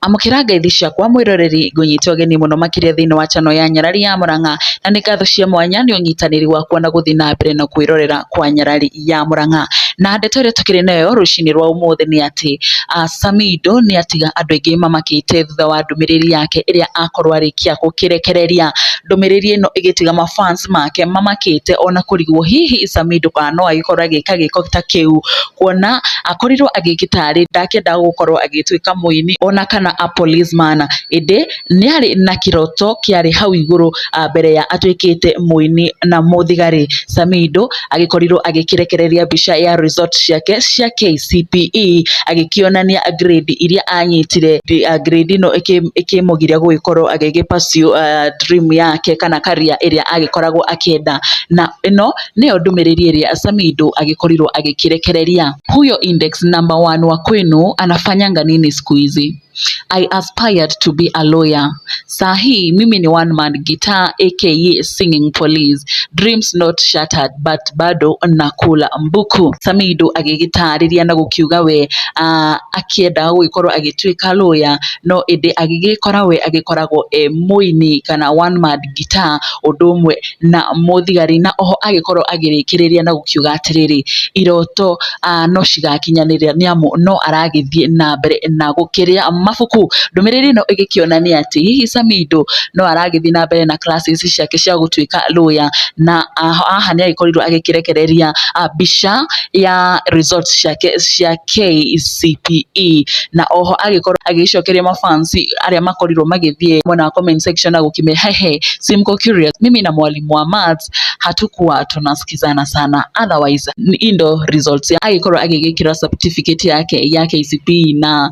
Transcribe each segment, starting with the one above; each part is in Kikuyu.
Amũkĩra ngeithi ciakwa mwĩroreri, ngũnyita ũgeni mũno makĩria thĩinĩ wa channel ya Nyarari ya Mũrang'a, na nĩ ngatho cia mwanya nĩ ũnyitanĩri wakwa na gũthiĩ na mbere na kwĩrorera kwa Nyarari ya Mũrang'a. Na ndeto ĩrĩa tũkĩrĩ nayo rũcinĩ rwa ũmũthĩ nĩ atĩ Samido nĩ atiga andũ aingĩ mamakĩte thutha wa ndũmĩrĩri yake ĩrĩa akorwo arĩkia gũkĩrekereria. Ndũmĩrĩri ĩno ĩgĩtiga ma fans make mamakĩte ona kũrigwo hihi Samido kana no agĩkorwo agĩka gĩko ta kĩu, kuona akorirwo agĩgĩtarĩ ndakĩendaga gũkorwo agĩtuĩka mũini ona kana a policeman, ĩndĩ nĩ arĩ na kĩroto kĩarĩ hau igũrũ mbere ya atuĩkĩte mũini na mũthigari. Samido agĩkorirwo agĩkĩrekereria mbica ya results ciake cia KCPE agĩkĩonania grade iria anyitire, grade ĩno ĩkĩmũgiria gũgĩkorwo agĩgĩ pursue dream yake kana career ĩrĩa agĩkoragwo akĩenda, na ĩno nĩyo ndũmĩrĩri ĩrĩa Samido agĩkorirwo agĩkĩrekereria. Huyo index number one wa kwenu anafanyanga nini siku hizi? I aspired to be a lawyer. Saa hii mimi ni one man guitar aka singing police. Dreams not shattered but bado nakula mbuku. Samido agĩgĩtarĩria na gũkiuga we akĩendaga gũgĩkorwo agĩtuĩka lawyer, no ĩndĩ agĩgĩkora we agĩkoragwo e mũini kana one man guitar ũndũ ũmwe na mũthigari, na oho agĩkorwo agĩrĩkĩrĩria na gũkiuga atĩrĩrĩ, iroto no cigakinyanĩra nĩamu no aragĩthiĩ na mbere na gũkĩrĩa mabuku. Ndũmĩrĩri ĩno ĩgĩkĩonania atĩ hihi Samido no aragĩthiĩ na mbere na classes ciake cia gũtuĩka lawyer, na haha nĩ agĩkorirwo agĩkĩrekereria mbica ya results ciake cia KCPE, na oho agĩkorwo agĩcokeria mafans arĩa makorirwo magĩthiĩ mwena wa comment section na gũkĩmera hehe, si mko curious, mimi na mwalimu wa maths hatukuwa tunasikizana sana, otherwise hii ndo results. Agĩkorwo agĩgĩkĩra certificate yake ya KCPE na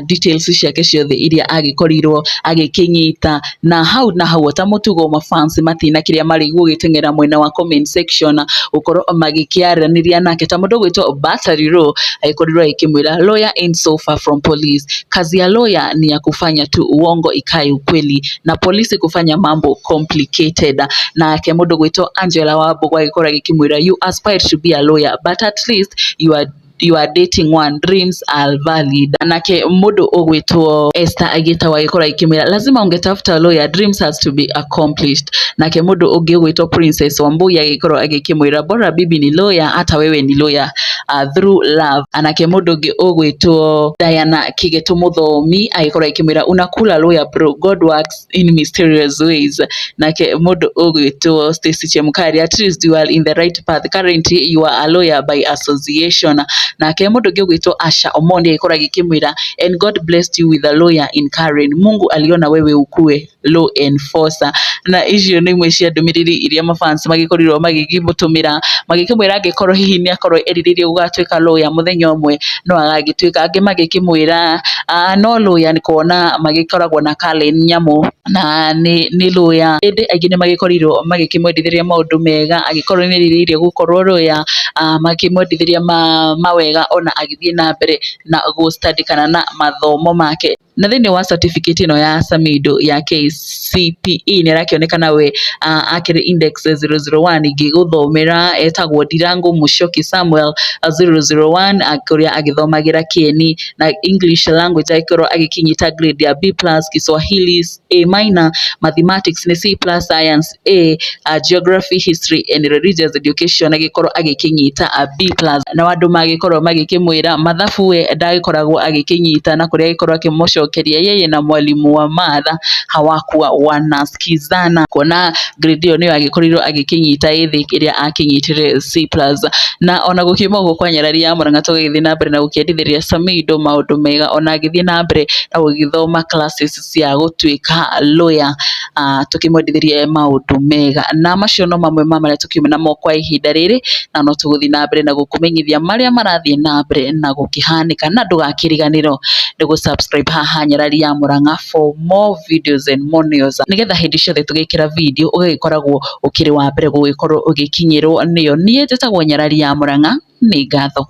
details ciake ciothe iria agĩkorirwo agĩkĩnyita, na hau na hau ota mũtugo mafans matina kĩrĩa marĩ gũgĩteng'era mwena wa comment section gũkorwo magĩkĩaranĩria nake, ta mũndũ ũgwĩtwo Battery Row agĩkorirwo agĩkĩmwĩra, "Lawyer ain't so far from police. Kazi ya lawyer ni ya kufanya tu uongo ikae ukweli na polisi kufanya mambo complicated." Nake mũndũ ũgwĩtwo Angela Wambugu agĩkorwo agĩkĩmwĩra, "You aspire to be a lawyer, but at least you are dating one. Dreams are valid." Nake mũndũ ũgwĩtwo Esther agĩtagwo agĩkorwo agĩkĩmwĩra, "Lazima ungetafuta lawyer, dreams has to be accomplished." Nake mũndũ ũngĩ ũgwĩtwo Princess Wambui agĩkorwo agĩkĩmwĩra, "Bora bibi ni lawyer, hata wewe ni lawyer through love." Nake mũndũ ũngĩ ũgwĩtwo Diana Kigeto Mũthomi agĩkorwo agĩkĩmwĩra, "Unakula lawyer bro, God works in mysterious ways." Nake mũndũ ũgwĩtwo Stacy Chemkari, "At least you are in the right path. Currently you are a lawyer by association." Nake mũndũ ũngĩ ũgwĩtwo Asha Omondi agĩkorwo agĩkĩmwĩra, "And God blessed you with a lawyer in Karen. Mungu aliona wewe ukue law enforcer." Na icio nĩ imwe cia ndũmĩrĩri iria mafans magĩkorirwo magĩkĩmũtũmĩra magĩkĩmwĩra angĩkorwo hihi nĩ akorwo erirĩirie gũgatuĩka lawyer, mũthenya ũmwe no agagĩtuĩka. Angĩ magĩkĩmwĩra no lawyer nĩ kuona magĩkoragwo na Karen Nyamu na nĩ lawyer, ĩndĩ aingĩ nĩ magĩkorirwo magĩkĩmwendithĩria maũndũ mega angĩkorwo nĩ erirĩirie gũkorwo lawyer, makĩmwendithĩria mawega ona agĩthiĩ na mbere na gũ study kana na mathomo make. Na thĩinĩ wa certificate ĩno ya Samido ya KCPE nĩ arakĩonekana we akĩrĩ index 001. Ingĩgũthomera, etagwo Ndirango Mushoki Samuel, 001, kũrĩa agĩthomagĩra Kieni, na English language agĩkorwo agĩkinyita grade ya B+, Kiswahili A minor, Mathematics nĩ C+, Science A, Geography, History and Religious Education agĩkorwo agĩkĩnyita B+. Na andũ magĩkorwo magĩkĩmwĩra mathabu we ndagĩkoragwo agĩkĩnyita, na kũrĩa agĩkorwo akĩmũcokeria yeye na mwalimu wa math hawakuwa wanasikizana, kuona grade ĩyo nĩyo agĩkorirwo agĩkĩnyita ĩthĩ ĩrĩa akĩnyitire C+. Na ona gũkiuma ũguo kwa Nyarari ya Mũrang'a, tũgagĩthiĩ na mbere na gũkĩendithĩria Samido maũndũ mega ona agĩthiĩ na mbere na gũgĩthoma classes cia gũtuĩka lawyer, tũkĩmwendithĩria maũndũ mega. Na macio no mamwe ma marĩa tũkiuma namo kwa ihinda rĩrĩ, na no tũgũthiĩ na mbere na gũkũmenyithia marĩa marathiĩ na mbere na gũkĩhanĩka, na ndũgakĩriganĩrwo nĩ gũ subscribe haha Nyarari ya Mũrang'a for more videos and more news, nĩgetha hĩndĩ ciothe tũgĩkĩra video ũgagĩkoragwo ũkĩrĩ wa mbere gũgĩkorwo ũgĩkinyĩrwo nĩyo. Niĩ njĩtagwo Nyarari ya Mũrang'a, nĩ ngatho.